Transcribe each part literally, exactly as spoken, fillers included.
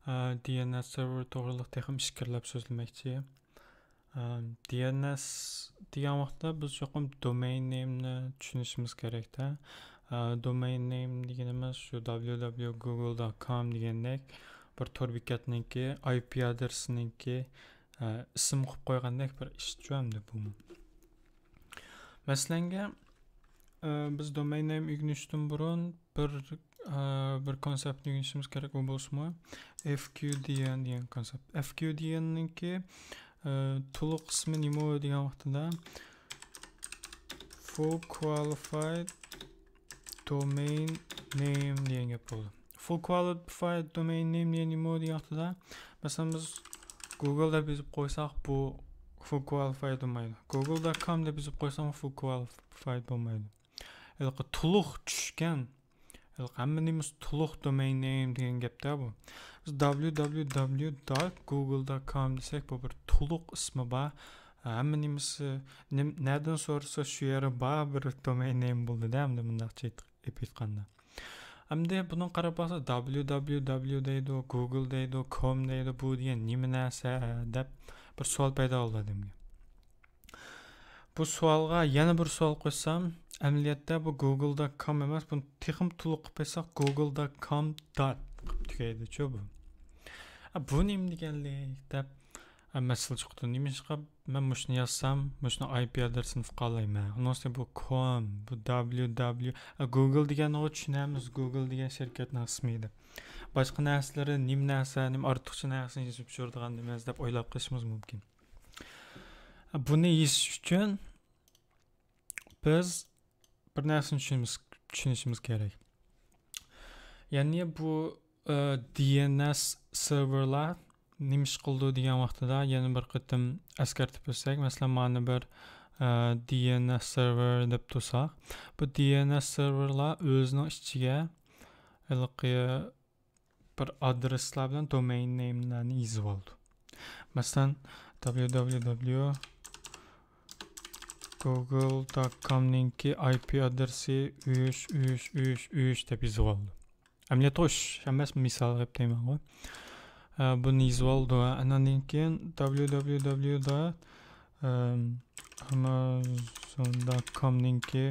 ئە، دى ئېن ئېس سېرۋېر توغرىلىق تېخىمۇ ئىچكىرىلەپ سۆزلىمەكچى. ئە، دى ئېن ئېس دېگەن ۋاقىتتا بىز چوقۇم دومەين نېمنى چۈشىنىشىمىز كېرەكتە. ئە، دومەين نېم دېگىنىمىز شۇ دابليۇ دابليۇ گۇگل دوت كوم دېگەندەك بىر تور بېكەتنىڭكى، ئاي پى ئادرېسىنىڭكى، ئە، ئىسىم قىلىپ قويغاندەك بىر ئىشچۇ ئەمدى بۇمۇ. مەسىلەنگە، ئە، بىز دومەين نېم ئۆگىنىشتىن بۇرۇن بىر، ئە، بىر كونسېپتنى ئۆگىنىشىمىز كېرەك، ئۇ بولسىمۇ ئېف كيۇ دى ئېن دېگەن كونسېپت. ئېف كيۇ دى ئېن نىڭكى، ئە، تولۇق ئىسمى نېمە دېگەن ۋاقتىدا، فۇل كۋالىفايد دومەين نېم دېگەن گەپ بولىدۇ. فۇل كۋالىفايد دومەين نېم دېگەن نېمە دېگەن ۋاقتىدا، مەسىلەن، بىز گۇگل دەپ يېزىپ قويساق، بۇ فۇل كۋالىفايد بولمايدۇ. گۇگل دوت كوم دەپ يېزىپ قويساق، فۇل كۋالىفايد بولمايدۇ. ھېلىقى تولۇق چۈشكەن، ھېلىقى ھەممە نېمىسى تولۇق دومەين نېم دېگەن گەپتە بۇ. بىز دابليۇ دابليۇ دابليۇ دوت گۇگل دوت كوم دېسەك، بۇ بىر تولۇق ئىسمى بار. ھەممە نېمىسى، نېم-، نەدىن سورىسا شۇ يەرى بار بىر دومەين نېم بولدى-دە، ئەمدى مۇنداقچە ئېيت-، ئېيتقاندا. ئەمدى بۇنىڭ قاراپ باقسا، دابليۇ دابليۇ دابليۇ دەيدۇ، گۇگل دەيدۇ، كوم دەيدۇ، بۇ دېگەن نېمە نەرسە دەپ بىر سوئال پەيدا بولدى ئادەمگە. بۇ سوئالغا يەنە بىر سوئال قوشسام، ئەمەلىيەتتە بۇ گۇگل دوت كوم ئەمەس، بۇنى تېخىمۇ تولۇق قىلىپ قويساق، گۇگل دوت كوم دوت قىلىپ تۈگەيدىچۇ بۇ. ئە، بۇ نېمە دېگەنلىك دەپ، ئە، مەسىلە چىقىدۇ. نېمىشقا مەن مۇشۇنى يازسام، مۇشۇنىڭ ئاي پى ئادرېسىنى ئۇقالايمەن. ئۇنىڭ ئۈستىگە بۇ كوم، بۇ دابليۇ دابليۇ، ئە، گۇگل دېگەننى چۈشىنەمىز، گۇگل دېگەن شىركەتنىڭ ئىسمى ئىدى. باشقا نەرسىلىرى نېمە نەرسە، نېمە ئارتۇقچە نەرسىنى يېزىپ يۈرىدىغان نېمە دەپ ئويلاپ قېلىشىمىز مۇمكىن. بۇنى يېزىش ئۈچۈن بىز بىر نەرسىنى چۈشىنىمىز-، چۈشىنىشىمىز كېرەك. يەنى بۇ، ئە، دى ئېن ئېس سېرۋېرلار نېمە ئىش قىلىدۇ دېگەن ۋاقتىدا يەنە بىر قېتىم ئەسكەرتىپ ئۆتسەك، مەسىلەن، مانا بىر، ئە، دى ئېن ئېس سېرۋېر دەپ تۇرساق، بۇ دى ئېن ئېس سېرۋېرلار ئۆزىنىڭ ئىچىگە ھېلىقى بىر ئادرېسلار بىلەن دومەين نېملەرنى يېزىۋالىدۇ. مەسىلەن، دابليۇ دابليۇ دابليۇ گۇگل دوت كوم نىڭكى ئاي پى ئادرېسى ئۈچ، ئۈچ، ئۈچ، ئۈچ دەپ يېزىۋالىدۇ. ئەمەلىيەتتە ئۇش ئەمەس، مىسال قىلىپ دەيمەنغۇ. ئە، بۇنى يېزىۋالىدۇ. ئاناندىن كېيىن دابليۇ دابليۇ دابليۇ دوت ئامازون دوت كوم نىڭكى،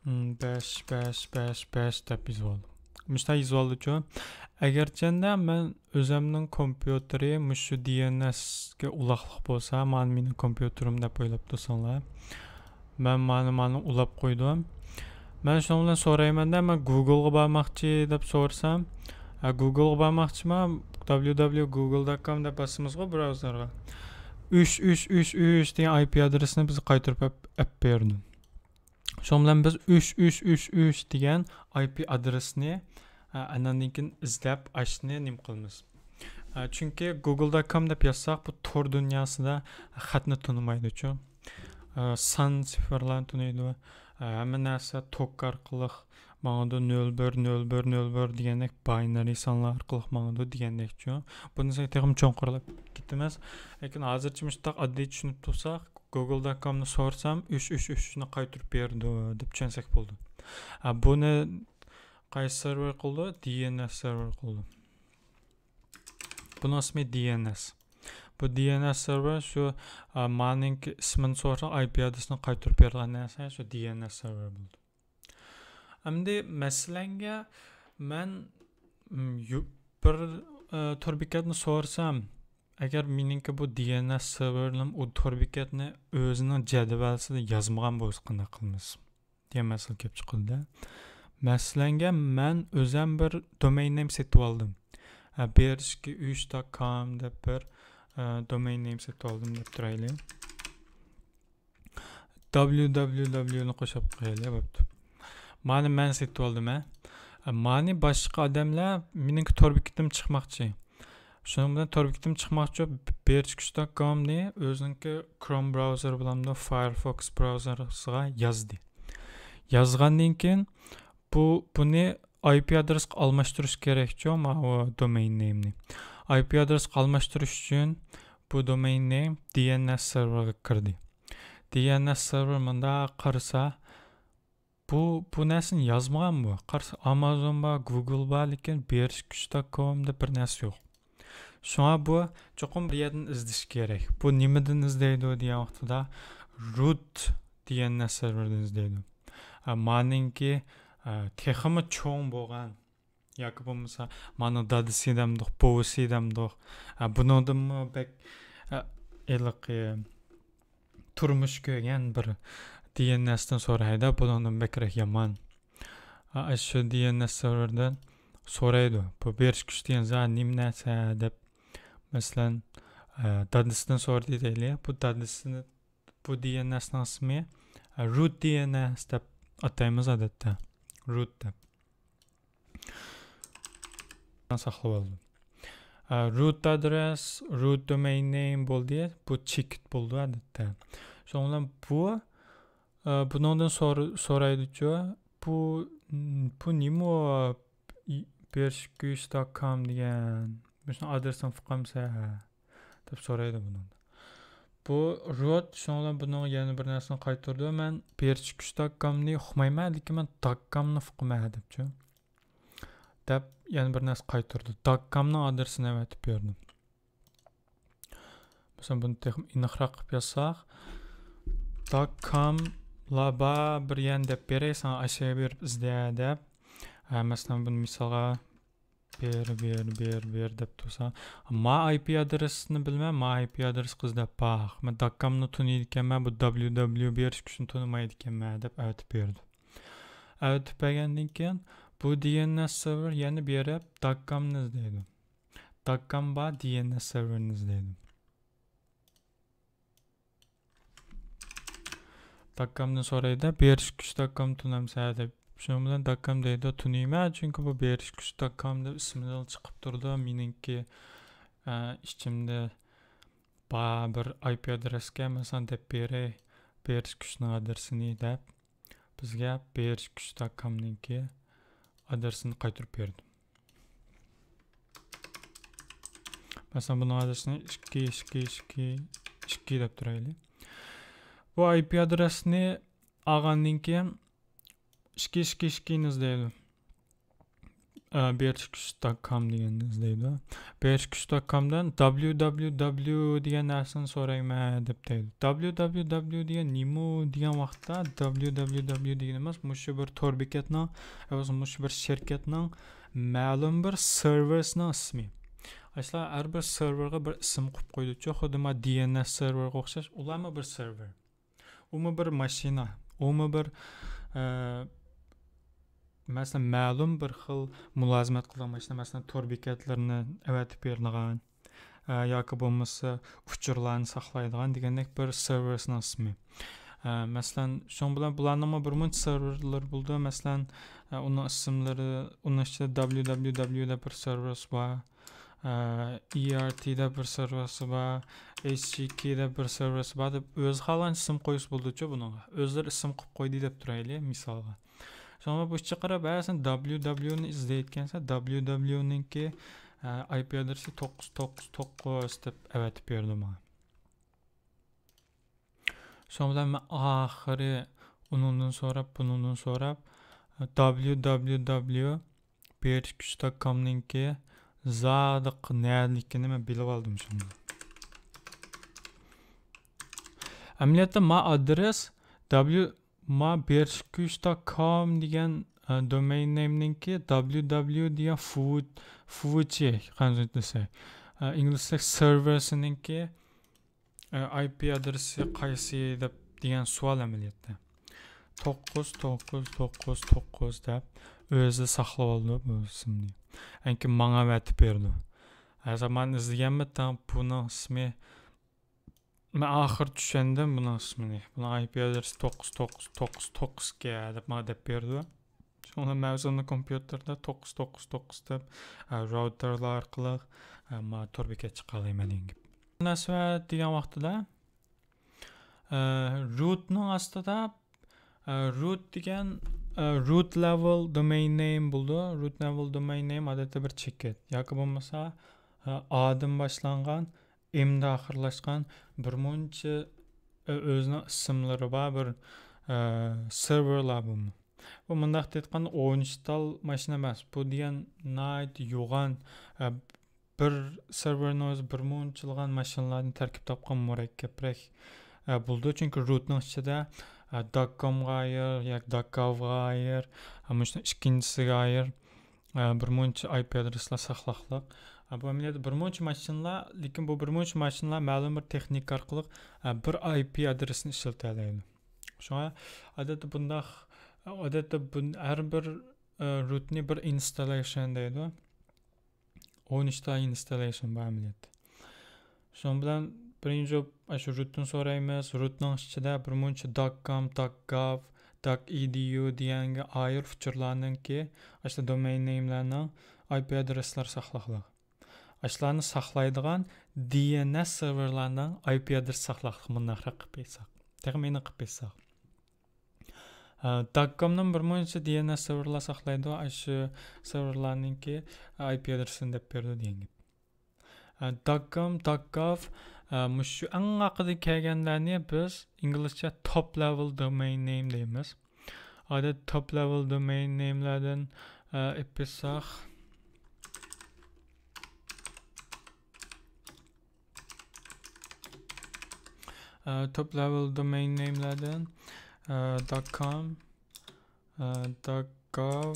م، بەش، بەش، بەش، بەش دەپ يېزىۋالدىم. مۇشۇنداق يېزىۋالدىچۇ. ئەگەرچەندە مەن ئۆزەمنىڭ كومپيۇتېرى مۇشۇ دى ئېن ئېسكە ئۇلاقلىق بولسا، مانا مېنىڭ كومپيۇتېرىم دەپ ئويلاپ تۇرساڭلار. مەن مانا، مانا ئۇلاپ قويدۇم. مەن شۇنىڭ بىلەن سورايمەن-دە، مەن گۇگلغا بارماقچى دەپ سورىسام، ھە، گۇگلغا بارماقچىما، دابليۇ دابليۇ گۇگل دوت كوم دەپ باسىمىزغۇ براۋزېرغا. ئۈچ، ئۈچ، ئۈچ، ئۈچ دېگەن ئاي پى ئادرېسنى بىزگە قايتۇرۇپ ئەپ، ئەپ بېرىدۇ. شۇنىڭ بىلەن بىز ئۈچ، ئۈچ، ئۈچ، ئۈچ دېگەن ئاي پى ئادرېسنى، ئە، ئاندىن كېيىن ئىزدەپ، ئاشۇنى نېمە قىلىمىز؟ ئە، چۈنكى گۇگل دوت كوم دەپ يازساق، بۇ تور دۇنياسىدا خەتنى تونۇمايدۇچۇ. ئە، سان سىفىرلارنى تونۇيدۇ. ئە، ھەممە نەرسە توك ئارقىلىق ماڭىدۇ، نۆل بىر، نۆل بىر، نۆل بىر دېگەندەك باينرى سانلار ئارقىلىق ماڭىدۇ دېگەندەكچۇ. بۇنى سەل تېخىمۇ چوڭقۇرلاپ كېتىمىز. لېكىن ھازىرچە مۇشۇنداق ئاددىي چۈشىنىپ تۇرساق، گۇگل دوت كومنى سورىسام، ئۈچ ئۈچ ئۈچنى قايتۇرۇپ بېرىدۇ دەپ چۈشەنسەك بولىدۇ. ئا، بۇنى قايسى سېرۋېر قىلىدۇ؟ دى ئېن ئېس سېرۋېر قىلىدۇ. بۇنىڭ ئىسمى دى ئېن ئېس. بۇ دى ئېن ئېس سېرۋېر شۇ، ئا، مانىڭكى ئىسمىنى سورىساق، ئاي پى ئادرېسىنى قايتۇرۇپ بېرىدىغان نەرسە شۇ دى ئېن ئېس سېرۋېر بولىدۇ. ئەمدى مەسىلەنگە مەن، م، يۇ-، بىر، ئە، تور بېكەتنى سورىسام، ئەگەر مېنىڭكى بۇ دى ئېن ئېس سېرۋېرلىرىم ئۇ تور بېكەتنى ئۆزىنىڭ جەدۋەلسىدە يازمىغان بولسا قانداق قىلىمىز؟ دېگەن مەسىلە كېلىپ چىقىدۇ-دە. مەسىلەنگە مەن ئۆزەم بىر دومەين نېم سېتىۋالدىم. ئە، بىر ئىككى ئۈچ دوت كوم دەپ بىر، ئە، دومەين نېم سېتىۋالدىم دەپ تۇرايلى. دابليۇ دابليۇ دابليۇنى قوشۇپ قويايلى، بوپتۇ. مانى مەن سېتىۋالدىم، ھە. مانى باشقا ئادەملەر، مېنىڭكى تور بېكىتىم چىقماقچى. شۇنىڭ بىلەن تور بېكىتىم چىقماقچى، بىر ئىككى ئۈچ دوت كومنى ئۆزىنىڭكى كروم براۋزېرى بىلەن فايرفوكس براۋزېرىغا يازدى. يازغاندىن كېيىن بۇ، بۇنى ئاي پى ئادرېسقا ئالماشتۇرۇش كېرەكچۇ، ماۋۇ دومەين نېمنى. ئاي پى ئادرېسقا ئالماشتۇرۇش ئۈچۈن بۇ دومەين نېم دى ئېن ئېس سېرۋېرغا كىردى. دى ئېن ئېس سېرۋېر مۇنداق قارىسا، بۇ، بۇ نەرسىنى يازمىغان بۇ. قارىسا، ئامازون بار، گۇگل بار، لېكىن بىر ئىككى ئۈچ دوت كوم دەپ بىر نەرسە يوق. شۇڭا بۇ چوقۇم بىر يەردىن ئىزدىشى كېرەك. بۇ نېمىدىن ئىزدەيدۇ دېگەن ۋاقتىدا، روت دىئېنئېس سېرۋېردىن ئىزدەيدۇ. ئە، مانىڭكى، ئە، تېخىمۇ چوڭ بولغان ياكى بولمىسا مانا دادىسى دەمدۇق، بوۋىسى دەمدۇق. ئە، بۇنىڭدىنمۇ بەك، ئە، ھېلىقى تۇرمۇش كۆرگەن بىر دىئېنئېستىن سورايدا، بۇنىڭدىن بەكرەك يامان. ئە، شۇ دىئېنئېس سېرۋېردىن سورايدۇ. بۇ بېرىش كۈچ دېگەن زادى نېمە نەرسە دەپ. مەسىلەن، ئە، دادىسىدىن سورىدى دەيلى. بۇ دادىسىنى، بۇ دىئېنئېسنىڭ ئىسمى، ئە، روت دىئېنئېس دەپ ئاتايمىز ئادەتتە. روت دەپ. ساقلىۋالدىم. ئە، روت ئادرېس، روت دومەين نېيم بولدى. بۇ چېكىت بولىدۇ ئادەتتە. شۇنىڭ بىلەن بۇ، ئە، بۇنىڭدىن سور-، سورايدۇچۇ، بۇ، بۇ نېمە ئۇ، بېرىش كۈچ دوت كوم دېگەن، مۇشۇنىڭ ئادرېسىنى ئۇقامسەن دەپ سورايدۇ بۇنىڭدا. بۇ روت، شۇنىڭ بىلەن بۇنىڭغا يەنە بىر نەرسىنى قايتۇردى. مەن بېرىش كۈچ دوت كومنى ئۇقمايمەن، لېكىن مەن دوت كومنى ئۇقىمەن دەپچۇ. دەپ يەنە بىر نەرسە قايتۇردى. دوت كومنىڭ ئادرېسىنى ئەۋەتىپ بەردىم. مەسىلەن، بۇنى تېخىمۇ ئېنىقراق قىلىپ يازساق، دوت كوم لا بار بىر يەرنى دەپ بېرەي، ساڭا ئاشۇ يەرگە بېرىپ ئىزدە دەپ. ئە، مەسىلەن، بۇنى مىسالغا بېر، بېر، بېر، بېر دەپ تۇرسا، ما ئاي پى ئادرېسىنى بىلمەن، ما ئاي پى ئادرېس قىز دەپ باق. مەن دوت كومنى تونۇيدىكەنمەن، بۇ دبليۇ دبليۇ بېرىش كۈچىنى تونۇمايدىكەنمەن دەپ ئەۋەتىپ بەردىم. ئەۋەتىپ بەرگەندىن كېيىن، بۇ دىئېنئېس سېرۋېر يەنە بېرىپ دوت كومنى ئىزدەيدۇ. دوت كوم بار دىئېنئېس سېرۋېرنى ئىزدەيدۇ. دوت كومدىن سورايدۇ، بېرىش كۈچ دوت كوم تونۇمسەن دەپ. شۇنىڭ بىلەن دوت كوم دەيدۇ، تونۇيمەن، چۈنكى بۇ بېرىش كۈچ دوت كوم دەپ ئىسمىدىن چىقىپ تۇرىدۇ. مېنىڭكى، ئە، ئىچىمدە بار بىر ئاي پى ئادرېسكە، مەسىلەن، دەپ بېرەي، بېرىش كۈچنىڭ ئادرېسىنى دەپ، بىزگە بېرىش كۈچ دوت كومنىڭكى ئادرېسىنى قايتۇرۇپ بەردى. مەسىلەن، بۇنىڭ ئادرېسىنى ئىككى، ئىككى، ئىككى، ئىككى دەپ تۇرايلى. بۇ ئاي پى ئادرېسنى ئالغاندىن كېيىن، ئىككى، ئىككى، ئىككىنى ئىزدەيدۇ. ئە، بېرىش كۈچ دوت كوم دېگەننى ئىزدەيدۇ. بېرىش كۈچ دوت كومدىن دبليۇ دبليۇ دبليۇ دېگەن نەرسىنى سورايمەن دەپ دەيدۇ. دبليۇ دبليۇ دبليۇ دېگەن نېمە دېگەن ۋاقىتتا، دبليۇ دبليۇ دبليۇ دېگىنىمىز مۇشۇ بىر تور بېكەتنىڭ، يا بولمىسا مۇشۇ بىر شىركەتنىڭ مەلۇم بىر سېرۋېرسىنىڭ ئىسمى. ئاشۇلار ھەر بىر سېرۋېرغا بىر ئىسىم قويۇپ قويىدۇچۇ، خۇددى ما دىئېنئېس سېرۋېرغا ئوخشاش، ئۇلارمۇ بىر سېرۋېر. ئۇمۇ بىر ماشىنا، ئۇمۇ بىر، ئە، مەسىلەن، مەلۇم بىر خىل مۇلازىمەت قىلىدىغان ماشىنا، مەسىلەن، تور بېكەتلىرىنى ئەۋەتىپ بېرىدىغان، ئە، ياكى بولمىسا ئۇچۇرلارنى ساقلايدىغان دېگەندەك بىر سېرۋېرسىنىڭ ئىسمى. ئە، مەسىلەن، شۇنىڭ بىلەن بۇلارنىڭمۇ بىر مۇنچە سېرۋېرلىرى بولىدۇ. مەسىلەن، ئە، ئۇنىڭ ئىسىملىرى، ئۇنىڭ ئىچىدە دبليۇ دبليۇ دبليۇ دەپ بىر سېرۋېرسى بار. ئى ئار تى دەپ بىر سېرۋېرسى بار، ئېيچ تى تى كى دەپ بىر سېرۋېرسى بار دەپ ئۆزى خالىغان ئىسىم قويسا بولىدۇچۇ بۇنىڭغا. ئۆزلىرى ئىسىم قويۇپ قويدى دەپ تۇرايلى، مىسالغا. شۇڭا بۇ ئىچىگە قاراپ، ھە، سەن دبليۇ دبليۇ نى ئىزدەيدىكەنسەن، دبليۇ دبليۇ نىڭكى، ئە، ئاي پى ئادرېسى توققۇز توققۇز توققۇز دەپ ئەۋەتىپ بېرىدۇ ماڭا. شۇنىڭ بىلەن مەن ئاخىرى ئۇنىڭدىن سوراپ، بۇنىڭدىن سوراپ، دبليۇ دبليۇ دبليۇ بېرىش كۈچ دوت كوم نىڭكى زادى نەدىكىنى مەن بىلىۋالدىم شۇنى. ئەمەلىيەتتە ما ئادرېس دبليۇ، ما بېرىش كۈچ دوت كوم دېگەن، ئە، دومەين نېمنىڭكى دبليۇ دبليۇ دېگەن فۇ-، فۇچى، قانداق دېسە، ئە، ئىنگلىزچە سېرۋېرسىنىڭكى ئاي پى ئادرېسى قايسى دەپ دېگەن سوئال ئەمەلىيەتتە. توققۇز توققۇز توققۇز توققۇز دەپ ئۆزى ساقلىۋالىدۇ بۇ ئىسىمنى. ئەنكى ماڭا ئەۋەتىپ بېرىدۇ. ھە، زامان ئىزدىگەنمەن، بۇنىڭ ئىسمى، مەن ئاخىر چۈشەندىم بۇنىڭ ئىسمىنى. بۇنىڭ ئاي پى ئادرېسى توققۇز توققۇز توققۇز توققۇز ئىكەن دەپ ماڭا دەپ بېرىدۇ. شۇڭا مەن ئۆزۈمنىڭ كومپيۇتېردا توققۇز توققۇز توققۇز دەپ، ئە، راۋتېرلار ئارقىلىق، ئە، ما تور بېكەت چىقالايمەن دېگەن گەپ. مۇناسىۋەت دېگەن ۋاقتىدا، ئە، روتنىڭ ئاستىدا، ئە، روت دېگەن، ئە، روت لېۋېل دومەين نېيم بولىدۇ. روت لېۋېل دومەين نېيم ئادەتتە بىر چېكىت ياكى بولمىسا، ئە، ئا دىن باشلانغان، ئېم دە ئاخىرلاشقان بىر مۇنچە، ئە، ئۆزىنىڭ ئىسىملىرى بار بىر، ئە، سېرۋېرلار بۇمۇ. بۇ مۇنداق دەيدىغاندا ئون ئۈچ تال ماشىنا ئەمەس. بۇ دېگەن ناھايىتى يوغان، ئە، بىر سېرۋېرنىڭ ئۆزى بىر مۇنچىلىغان ماشىنىلاردىن تەركىب تاپقان مۇرەككەپرەك، ئە، بولىدۇ. چۈنكى روتنىڭ ئىچىدە، ئە، دات كومغا ئاير ياكى دات گاۋغا ئاير، ئە، مۇشۇنىڭ ئىككىنچىسىگە ئاير، ئە، بىر مۇنچە ئاي پى ئادرېسلار ساقلاقلىق. ئە، بۇ ئەمەلىيەتتە بىر مۇنچە ماشىنىلار، لېكىن بۇ بىر مۇنچە ماشىنىلار مەلۇم بىر تېخنىكا ئارقىلىق، ئە، بىر ئاي پى ئادرېسنى ئىشلىتەلەيدۇ. شۇڭا ئادەتتە بۇنداق، ئادەتتە بۇن-، ھەر بىر، ئە، روتنى بىر ئىنستاللېيشن دەيدۇ. ئون ئۈچ تا ئىنستاللېيشن بار ئەمەلىيەتتە. شۇنىڭ بىلەن بىرىنچى ئاشۇ روتتىن سورايمىز. روتنىڭ ئىچىدە بىر مۇنچە دات كوم، دات گاۋ، دات ئىدىيۇ دېگەنگە ئاير ئۇچۇرلارنىڭكى، ئاشۇ دومەين نېيملارنىڭ ئاي پى ئادرېسلىرى ساقلاقلىق. ئاشۇلارنى ساقلايدىغان دى ئېن ئېس سېرۋېرلارنىڭ ئاي پى ئادرېسى ساقلاقلىق مۇنداقراق قىلىپ ئېيتساق. تېخىمۇ ئېنىق قىلىپ ئېيتساق. ئە، دات كومنىڭ بىر مۇنچە دى ئېن ئېس سېرۋېرلار ساقلايدۇ، ئاشۇ سېرۋېرلارنىڭكى ئاي پى ئادرېسىنى دەپ بېرىدۇ دېگەن گەپ. ئە، دات كوم، دات گاۋ، ئە، مۇشۇ ئەڭ ئارقىدىن كەلگەنلەرنى بىز ئىنگلىزچە توپ لېۋېل دومەين نېيم دەيمىز. ئادەتتە توپ لېۋېل دومەين نېيملاردىن، ئە، ئېلىپ بېرساق، ئە، توپ لېۋېل دومەين نېيملاردىن، ئە، دات كوم، ئە، دات گاۋ،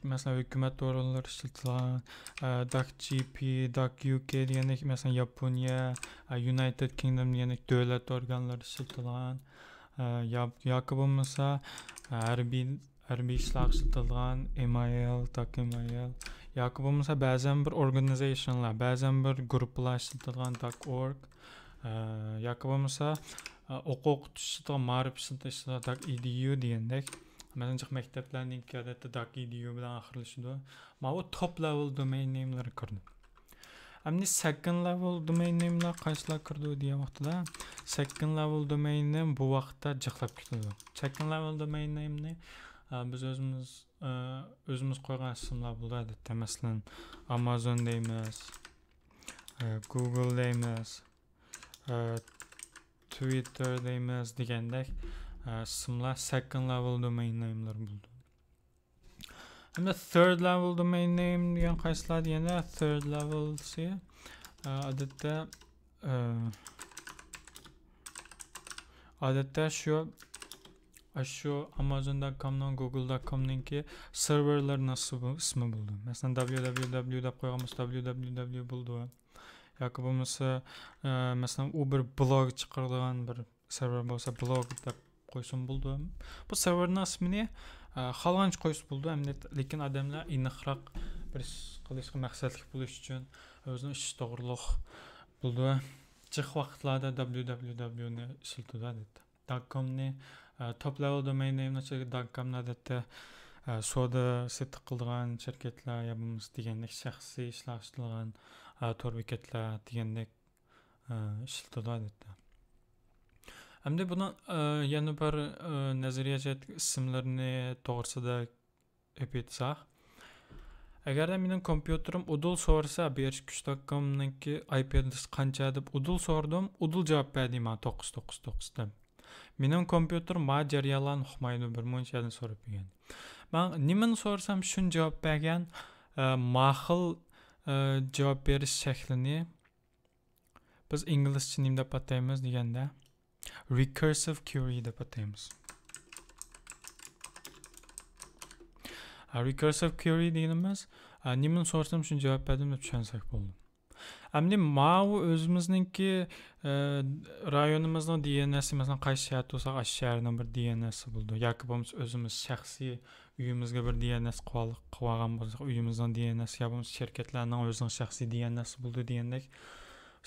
مەسىلەن، ھۆكۈمەت ئورۇنلىرى ئىشلىتىدىغان، ئە، دات جى پى، دات يۇ كې دېگەندەك، مەسىلەن، ياپونىيە، ئە، يۇنايتېد كىڭدوم دېگەندەك دۆلەت ئورگانلىرى ئىشلىتىدىغان، ئە، يا-، ياكى بولمىسا، ئە، ھەربىي، ھەربىي ئىشلارغا ئىشلىتىدىغان ئېم ئاي ئېل، دات ئېم ئاي ئېل، ياكى بولمىسا بەزەن بىر ئورگانىزېيشنلار، بەزەن بىر گۇرۇپپىلار ئىشلىتىدىغان دات ئورگ، ئە، ياكى بولمىسا، ئە، ئوقۇتۇش ئىشلىتىدىغان، مائارىپ ئىشلىتىدىغان دات ئىدىيۇ دېگەندەك. مەسىلەن، جىق مەكتەپلەرنىڭكى ئادەتتە دات ئىدىيۇ بىلەن ئاخىرلىشىدۇ. ماۋۇ توپ لېۋېل دومەين نېيملىرى كىرىدۇ. ئەمدى سەكەند لېۋېل دومەين نېيملار قايسىلار كىرىدۇ دېگەن ۋاقتىدا، سەكەند لېۋېل دومەين نېيم بۇ ۋاقىتتا جىقلاپ كېتىدۇ. سەكەند لېۋېل دومەين نېيمنى، ئە، بىز ئۆزىمىز، ئە، ئۆزىمىز قويغان ئىسىملار بولىدۇ ئادەتتە. مەسىلەن، ئامازون دەيمىز، ئە، گۇگل دەيمىز، ئە، تۋىتتېر دەيمىز دېگەندەك، ئە، ئىسىملار سەكەند لېۋېل دومەين نېيملىرى بولىدۇ. ئەمدى ثىرد لېۋېل دومەين نېيم دېگەن قايسىلار دېگەندە، ثىرد لېۋېلسى، ئە، ئادەتتە، ئە، ئادەتتە شۇ، شۇ ئامازون دات كومنىڭ، گۇگل دات كومنىڭكى سېرۋېرلىرىنىڭ ئىسمى، ئىسمى بولىدۇ. مەسىلەن، دابليۇ دابليۇ دابليۇ دەپ قويغان بولسا، دابليۇ دابليۇ دابليۇ بولىدۇ. ياكى بولمىسا، ئە، مەسىلەن، ئۇ بىر بلوگ چىقىرىدىغان بىر سېرۋېر بولسا، بلوگ دەپ قويسىمۇ بولىدۇ. بۇ سېرۋېرنىڭ ئىسمىنى، ئە، خالىغانچە قويسا بولىدۇ، ئەمدى، لېكىن ئادەملەر ئېنىقراق بىر ئىش قىلىشقا مەقسەتلىك بولۇش ئۈچۈن، ئۆزىنىڭ ئىشى توغرۇلۇق بولىدۇ. جىق ۋاقىتلاردا دابليۇ دابليۇ دابليۇنى ئىشلىتىدۇ ئادەتتە. دات كومنى، ئە، توپ لېۋېل دومەين نېيمنىڭ ئىچىدىكى دات كومنى ئادەتتە، ئە، سودا سېتىق قىلىدىغان شىركەتلەر يا بولمىسا دېگەندەك شەخسىي ئىشلار ئىشلىتىدىغان، ئە، تور بېكەتلەر دېگەندەك، ئە، ئىشلىتىدۇ ئادەتتە. ئەمدى بۇنىڭ، ئە، يەنە بىر، ئە، نەزەرىيە جەھەتتىكى ئىسىملىرىنى توغرىسىدا ئېلىپ ئېيتساق، ئەگەردە مېنىڭ كومپيۇتېرىم ئۇدۇل سورىسا، بىر ئىككى ئۈچ دات كومنىڭكى ئاي پى ئادرېسى قانچە دەپ ئۇدۇل سورىدىم، ئۇدۇل جاۋاب بەردى ماڭا توققۇز توققۇز توققۇز دەپ. مېنىڭ كومپيۇتېرىم ما جەريانلارنى ئۇقمايدۇ، بىر مۇنچە يەردىن سوراپ بەرگەن. مەن نېمىنى سورىسام شۇنى جاۋاب بەرگەن، ئە، ماخىل، ئە، جاۋاب بېرىش شەكلىنى بىز ئىنگلىزچە نېمە دەپ ئاتايمىز دېگەندە، رېكۇرسىۋ كۇيرى دەپ ئاتايمىز. ھە، رېكۇرسىۋ كۇيرى دېگىنىمىز، ھە، نېمىنى سورىسام شۇنى جاۋاب بەردىم دەپ چۈشەنسەك بولىدۇ. ئەمدى ماۋۇ ئۆزىمىزنىڭكى، ئە، رايونىمىزنىڭ دى ئېن ئېسى، مەسىلەن، قايسى شەھەردە تۇرساق، ئاشۇ شەھەرنىڭ بىر دى ئېن ئېسى بولىدۇ. ياكى بولمىسا ئۆزىمىز شەخسىي ئۆيىمىزگە بىر دى ئېن ئېس قىلىۋال-، قىلىۋالغان بولساق، ئۆيىمىزنىڭ دى ئېن ئېسى يا بولمىسا شىركەتلەرنىڭ ئۆزىنىڭ شەخسىي دى ئېن ئېسى بولىدۇ دېگەندەك،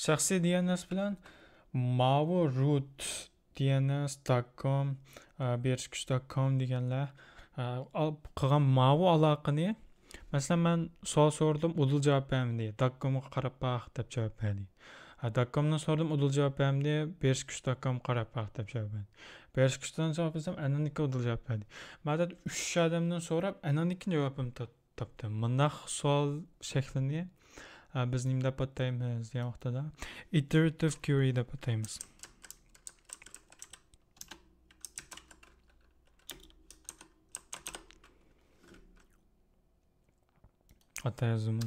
شەخسىي دى ئېن ئېس بىلەن ماۋۇ روت دى ئېن ئېس دات كوم، ئە، بىر ئىككى ئۈچ دات كوم دېگەنلەر، ئە، ئال-، قىلغان ماۋۇ ئالاقىنى، مەسىلەن، مەن سوئال سورىدىم، ئۇدۇل جاۋاب بەرمىدى. دات كومغا قاراپ باق دەپ جاۋاب بەردى. ھە، دات كومدىن سورىدىم، ئۇدۇل جاۋاب بەرمىدى. بىر ئىككى ئۈچ دات كومغا قاراپ باق دەپ جاۋاب بەردى. بىر ئىككى ئۈچتىن سوراپ بىلسەم، ئەنىڭكى ئۇدۇل جاۋاب بەردى. مەن ئۈچ ئادەمدىن سوراپ، ئەنىڭكى جاۋابىمنى تاپ-، تاپتىم. مۇنداق سوئال شەكلىنى، ئە، بىز نېمە دەپ ئاتايمىز دېگەن ۋاقتىدا، ئىتېراتىپ كۇيرى دەپ ئاتايمىز. ئاتايزمۇ.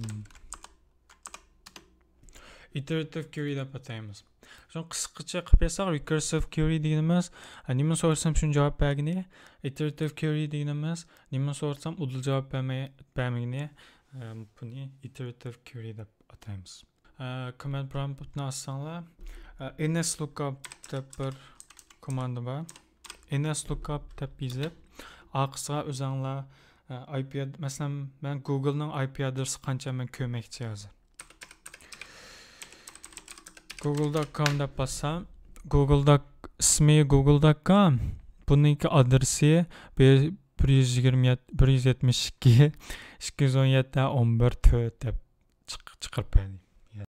Iterative query دەپ ئاتايمىز. شۇنى قىسقىچە قىلىپ يازساق، recursive query دېگىنىمىز، ھە، نېمىنى سورىسام شۇنى جاۋاب بەرگىنى. Iterative query دېگىنىمىز، نېمىنى سورىسام ئۇدۇل جاۋاب بەرمەي، بەرمىگىنى. ئە، بۇنى iterative query دەپ ئاتايمىز. ئە، command prompt نى ئاچساڭلار، ئە، nslookup دەپ بىر كوماندا بار. Nslookup دەپ يېزىپ، ئارقىسىغا ئۆزۈڭلار، ئە، I P ad-، مەسىلەن، مەن Google نىڭ I P ئادرېسى قانچە مەن كۆرمەكچى ھازىر. google dot com دەپ باسسام، google dot، ئىسمى google dot com، بۇنىڭكى ئادرېسى بىر، بىر يۈز يىگىرمە يەتتە، بىر يۈز يەتمىش ئىككى، ئىككى يۈز ئون يەتتە، ئون بىر، تۆت دەپ چىق-، چىقىرىپ بەردى.